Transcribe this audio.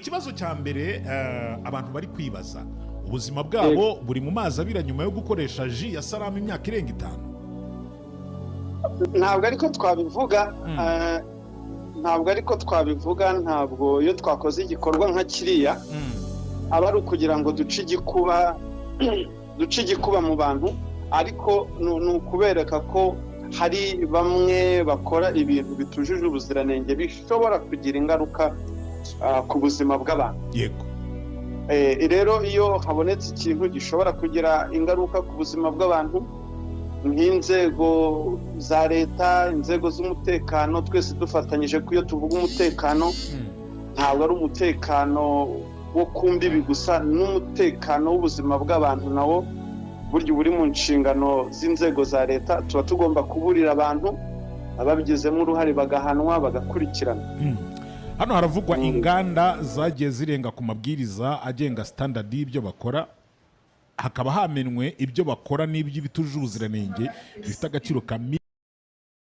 Ikibazo cya mbere abantu bari kwibaza, ubuzima bwabo buri mu mazi abira nyuma yo gukoresha jus ya Salama imyaka irenga 5. Ntabwo ariko twabivuga, ntabwo ariko twabivuga. Ntabwo iyo twakoze igikorwa nka kiriya aba ari ukugira ngo duce igikuba mu bantu, ariko ni ukubereka ko hari bamwe bakora ibintu bitujuje ubuziranenge bishobora kugira ingaruka ku buzima bw'abantu. Rero iyo habonetse ikintu gishobora kugira ingaruka ku buzima bw'abantu, nk'inzego za leta, inzego z'umutekano, twese dufatanyije, ko iyo tuvuga umutekano ntabwo ari umutekano wo ku mbibi gusa, n'umutekano w'ubuzima bw'abantu nawo burya uba uri mu nshingano z'inzego za leta. Tuba tugomba kuburira abantu, ababigizemo uruhare bagahanwa, bagakurikirana. Hano haravugwa inganda zagiye zirenga ku mabwiriza agenga standard y'ibyo bakora, hakaba hamenwe ibyo bakora n'iby'ibitujuje ubuziranenge bifite agaciro ka